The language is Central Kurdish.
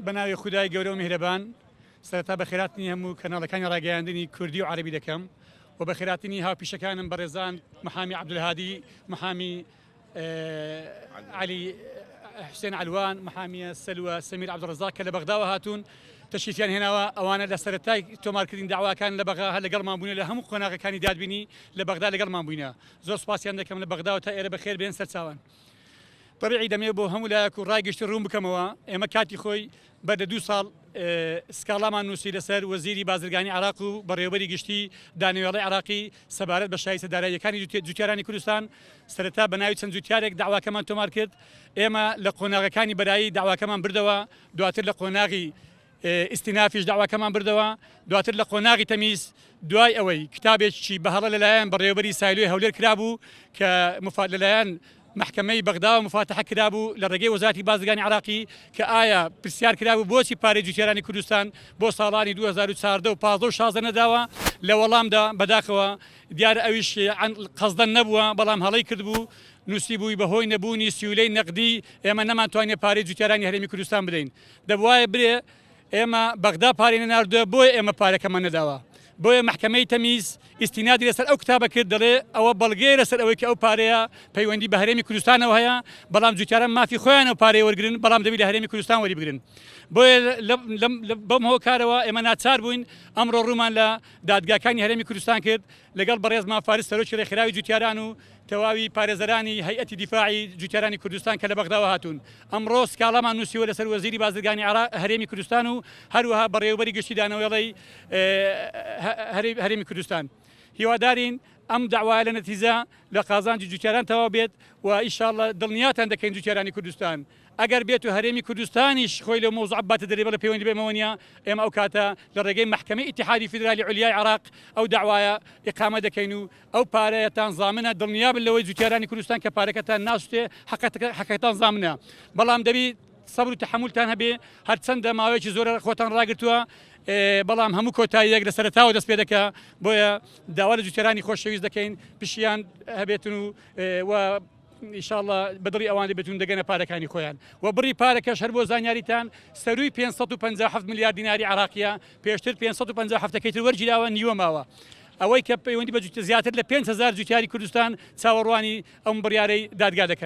بە ناوی خودای گەورە و میهرەبان سەرەتا بەخێراتنی هەموو کەناڵەکانی ڕاگەیاندنی کوردی و عەرەبی دەکەم و بەخێراتنی هاوپیشەکانم بەڕێزان محامی عەبدولهادی محامی عەلی حوسێن عەلوان محامیە سەلوە سەمیر عەبدولڕەزاق کە لە بەغداوە هاتوون تەشریفیان هێناوە ئەوانە لە سەرەتای تۆمارکردنی داواکان لە بەغا هەر لەگەڵمان بوونە لە هەموو قۆناغەکانی دادبینی لە بەغدا لەگەڵمان بووینە زۆر سوپاسیان دەکەم لە بەغداوە تا ئێرە بەخێر بێن سەرچاوان. تەبیعی دەمەوێت بۆ هەموو لایەک و ڕای گشتی ڕوون بکەمەوە، ئێمە کاتی خۆی بەر لە دوو ساڵ سکاڵامان نووسی لەسەر وەزیری بازرگانی عێراق و بەڕێوەبەری گشتی دانەوێڵەی عێراقی سەبارەت بە شایستە داراییەکانی جوتیارانی کوردستان، سەرەتا بە ناوی چەند جوتیارێک دەعواکەمان تۆمار کرد، ئێمە لە قۆناغەکانی بەرایی دەعواکەمان بردەوە، دواتر لە قۆناغی ئیستینافیش دەعواکەمان بردەوە، دواتر لە قۆناغی تەمیز دوای ئەوەی کتابێکی بە هەڵە لەلایەن بەڕێوەبەری سایلۆی هەولێر کرابوو کە لەلایەن مەحکەمەی بەغداوە مفاتەحە کرابوو لە ڕێگەی وەزارەتی بازرگانی عێراقی کە ئایا پرسیار کرابوو بۆچی پارەی جوتیارانی کوردستان بۆ ساڵانی 2014 و 15 و 16 نەداوە لە وەڵامدا بەداخەوە دیارە ئەویش قەزدەن نەبووە بەڵام هەڵەی کردبوو نووسیبووی بەهۆی نەبوونی سیولەی نەقدی ئێمە نەمانتوانیە پارەی جوتیارانی هەرێمی کوردستان بدەین دەبوایە برێ ئێمە بەغدا پارەی نەناردووە بۆیە ئێمە پارەکەمان نەداوە بۆیە مەحکەمەی تەمیز ئیستینادی لەسەر ئەو کتابە کرد دەڵێ ئەوە بەڵگەیە لەسەر ئەوەی کە ئەو پارەیە پەیوەندی بە هەرێمی کوردستانەوە هەیە بەڵام جوتیاران مافی خۆیانە و پارەی وەرگرن بەڵام دەبی لە هەرێمی کوردستان وەری بگرن بۆیە بەم هۆکارەوە ئێمە ناچار بووین ئەمڕۆ ڕوومان لە دادگاکانی هەرێمی کوردستان کرد لەگەڵ بەڕێز مام فارس سەرۆکی ڕێکخراوی جوتیاران و تەواوی پارێزەرانی هەیئەتی دیفاعی جوتیارانی کوردستان کە لە بەغداوە هاتوون ئەمڕۆ سکاڵامان نووسیوە لەسەر وەزیری بازرگانی عێراق هەرێمی کوردستان و هەروەها بەڕێوەبەری گشتی دانەوێڵەی هەرێمی کوردستان هیوادارین ئەم داوایە لە نەتیجە لە قازانجی جوتیاران تەواو بێت و ئیشاڵڵە دڵنیاتان دەکەین جوتیارانی کوردستان ئەگەر بێت و هەرێمی کوردستانیش خۆی لەو مەوزوعە بباتە دەرێ بڵێ پەیوەندی بە ئێمەوە نییە، ئێمە ئەو کاتە لە ڕێگەی مەحکەمەی ئیتیحادی فیدرالی عولیای عێراق ئەو دەعوایە ئیقامە دەکەین و ئەو پارەیەتان زامنە، دڵنیابن لەوەی جوتیارانی کوردستان کە پارەکەتان ناسوتێ حەقەکەتان زامنە، بەڵام دەبی سەبر و تەحەمولتان هەبێ، هەرچەندە ماوەیەکی زۆرە خۆتان ڕاگرتووە، بەڵام هەموو کۆتاییەک لە سەرەتاوە دەست پێ دەکا، بۆیە داوا لە جوتیارانی خۆشەویست دەکەین پشیان هەبێتن و و ئیشاڵڵا بە دڵی ئەوان دەبێت و دەگەنە پارەکانی خۆیان و بڕی پارەکەش هەر بۆ زانیاریتان سەرووی 557 ملیار دیناری عراقیە پێشتر 557 ەکەی تر وەرگیراوە نیوە ماوە ئەوەی کە پەیوەندی بە زیاتر لە 5000 جوتیاری کوردستان چاوەڕوانی ئەم بڕیارەی دادگا دەکەن.